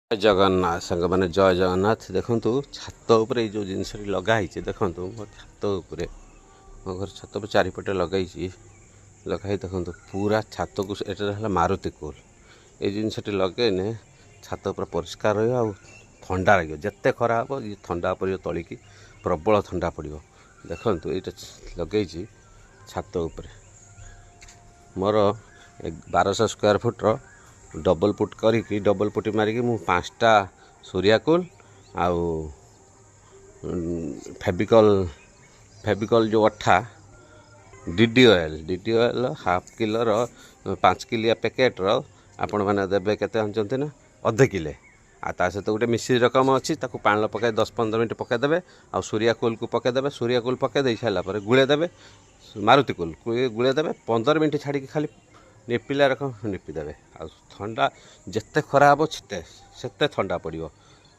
ଜଗନ୍ନାଥ ସାଙ୍ଗମାନେ, ଜୟ ଜଗନ୍ନାଥ। ଦେଖନ୍ତୁ, ଛାତ ଉପରେ ଏଇ ଯେଉଁ ଜିନିଷଟି ଲଗା ହେଇଛି। ଦେଖନ୍ତୁ, ମୋ ଛାତ ଉପରେ, ମୋ ଘର ଛାତ ଉପରେ ଚାରିପଟେ ଲଗାଇଛି। ଲଗାଇ ଦେଖନ୍ତୁ, ପୁରା ଛାତକୁ। ଏଇଟା ହେଲା ମାରୁତି କୁଲ୍। ଏଇ ଜିନିଷଟି ଲଗେଇନେ ଛାତ ଉପରେ ପରିଷ୍କାର ରହିବ ଆଉ ଥଣ୍ଡା ଲାଗିବ। ଯେତେ ଖରା ହେବ, ଇଏ ଥଣ୍ଡା ପଡ଼ିବ, ତଳିକି ପ୍ରବଳ ଥଣ୍ଡା ପଡ଼ିବ। ଦେଖନ୍ତୁ, ଏଇଟା ଲଗେଇଛି ଛାତ ଉପରେ। ମୋର 1200 ସ୍କୋୟାର ଫୁଟ୍ର ଡବଲ୍ ପୁଟ୍ କରିକି, ଡବଲ୍ ପୁଟି ମାରିକି ମୁଁ 5ଟା ସୂରିଆକୁଲ ଆଉ ଫେବିକଲ୍ ଯେଉଁ ଅଠା, DD oil, DD oil half କିଲୋର, 5 କିଲିଆ ପ୍ୟାକେଟ୍ର ଆପଣମାନେ ଦେବେ କେତେ ଆଣିଛନ୍ତି ନା ଅଧେ କିଲେ। ଆଉ ତା ସହିତ ଗୋଟେ ମିଶ୍ରି ରକମ ଅଛି, ତାକୁ ପାଣିରେ ପକାଇ 10-15 ମିନିଟ୍ ପକାଇଦେବେ ଆଉ ସୂରିଆ କୁଲ୍କୁ ପକାଇଦେବେ। ସୂରିଆ କୁଲ୍ ପକାଇ ଦେଇ ସାରିଲା ପରେ ଗୁଳେଇ ଦେବେ, ମାରୁତି କୁଲ୍ ଗୁଳେଇ ଦେବେ। 15 ମିନିଟ୍ ଛାଡ଼ିକି ଖାଲି ନିପିଲା ରକମ ନିପିଦେବେ। ଆଉ ଥଣ୍ଡା, ଯେତେ ଖରା ହେବ ସେତେ ଥଣ୍ଡା ପଡ଼ିବ।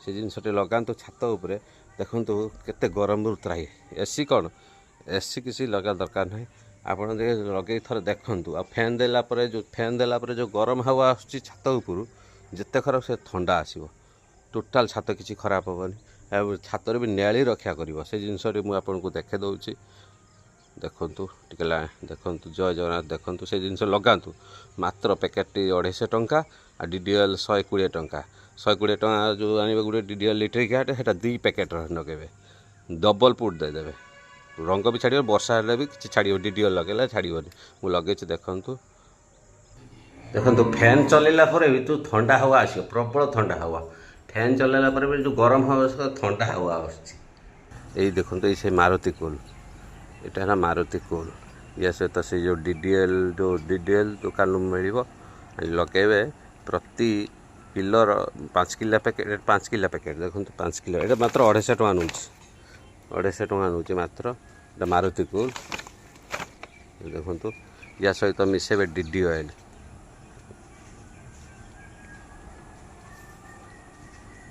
ସେ ଜିନିଷଟି ଲଗାନ୍ତୁ ଛାତ ଉପରେ, ଦେଖନ୍ତୁ କେତେ ଗରମରୁ ତ୍ରାହି। ଏସି କ'ଣ, ଏସି କିଛି ଲଗା ଦରକାର ନାହିଁ। ଆପଣ ଟିକେ ଲଗେଇ ଥରେ ଦେଖନ୍ତୁ। ଆଉ ଫ୍ୟାନ୍ ଦେଲା ପରେ ଯେଉଁ ଗରମ ହାୱା ଆସୁଛି ଛାତ ଉପରୁ, ଯେତେ ଖରାପ ସେ ଥଣ୍ଡା ଆସିବ। ଟୋଟାଲ୍ ଛାତ କିଛି ଖରାପ ହେବନି ଆଉ ଛାତରେ ବି ନେଳି ରକ୍ଷା କରିବ। ସେ ଜିନିଷଟି ମୁଁ ଆପଣଙ୍କୁ ଦେଖାଇ ଦେଉଛି, ଦେଖନ୍ତୁ ଟିକେ, ଦେଖନ୍ତୁ। ଜୟ ଜଗନ୍ନାଥ। ଦେଖନ୍ତୁ, ସେ ଜିନିଷ ଲଗାନ୍ତୁ। ମାତ୍ର ପ୍ୟାକେଟ୍ଟି 250 ଟଙ୍କା ଆଉ ଡି ଡି ଅଏଲ୍ 120 ଟଙ୍କା। 120 ଟଙ୍କା ଯେଉଁ ଆଣିବେ ଗୋଟେ ଡି ଡି ଅଏଲ୍ ଲିଟରିକିଆଟେ, ସେଇଟା 2 ପ୍ୟାକେଟ୍ ଲଗାଇବେ, ଡବଲ୍ ପୁଟ୍ ଦେଇଦେବେ। ରଙ୍ଗ ବି ଛାଡ଼ିବ, ବର୍ଷା ହେଲେ ବି କିଛି ଛାଡ଼ିବ, ଡି ଡି ଅଏଲ୍ ଲଗାଇଲେ ଛାଡ଼ିବନି। ମୁଁ ଲଗେଇଛି, ଦେଖନ୍ତୁ। ଦେଖନ୍ତୁ, ଫ୍ୟାନ୍ ଚଲେଇଲା ପରେ ବି ଯେଉଁ ଥଣ୍ଡା ହାୱା ଆସିବ, ପ୍ରବଳ ଥଣ୍ଡା ହାୱା। ଫ୍ୟାନ୍ ଚଲେଇଲା ପରେ ବି ଯେଉଁ ଗରମ ହାୱା ଆସିବ, ଥଣ୍ଡା ହାୱା ଆସୁଛି। ଏଇ ଦେଖନ୍ତୁ, ଏଇ ସେ ମାରୁତି କୁଲ୍। ଏଇଟା ହେଲା ମାରୁତି କୁଲ୍। ୟା ସହିତ ସେ ଯେଉଁ ଡି ଡି ଏଲ୍, ଯେଉଁ ଡି ଡି ଏଲ୍ ଦୋକାନରୁ ମିଳିବ, ଲଗାଇବେ। ପ୍ରତି କିଲୋର 5 କିଲୋ ପ୍ୟାକେଟ୍, 5 କିଲୋ ପ୍ୟାକେଟ୍। ଦେଖନ୍ତୁ, 5 କିଲୋ ଏଇଟା ମାତ୍ର 250 ଟଙ୍କା ନେଉଛି, 250 ଟଙ୍କା ନେଉଛି ମାତ୍ର। ଏଇଟା ମାରୁତି କୁଲ୍। ଦେଖନ୍ତୁ, ୟା ସହିତ ମିଶାଇବେ ଡି ଡି ଅଏଲ୍।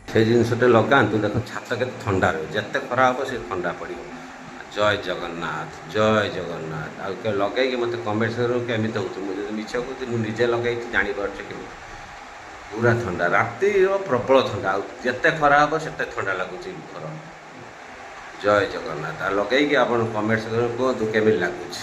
ସେ ଜିନିଷଟା ଲଗାନ୍ତୁ, ଦେଖ ଛାତ କେତେ ଥଣ୍ଡା ରହିବ। ଯେତେ ଖରା ହେବ, ସେ ଥଣ୍ଡା ପଡ଼ିବ। ଜୟ ଜଗନ୍ନାଥ, ଜୟ ଜଗନ୍ନାଥ। ଆଉ ଲଗେଇକି ମୋତେ କମେଣ୍ଟ କେମିତି ହେଉଛି। ମୁଁ ଯଦି ମିଛ କହୁଛି, ମୁଁ ନିଜେ ଲଗେଇଛି, ଜାଣିପାରୁଛି କେମିତି ପୁରା ଥଣ୍ଡା। ରାତିର ପ୍ରବଳ ଥଣ୍ଡା, ଆଉ ଯେତେ ଖରା ହେବ ସେତେ ଥଣ୍ଡା ଲାଗୁଛି ଘର। ଜୟ ଜଗନ୍ନାଥ। ଆଉ ଲଗେଇକି ଆପଣ କମେଣ୍ଟ କୁହନ୍ତୁ କେମିତି ଲାଗୁଛି।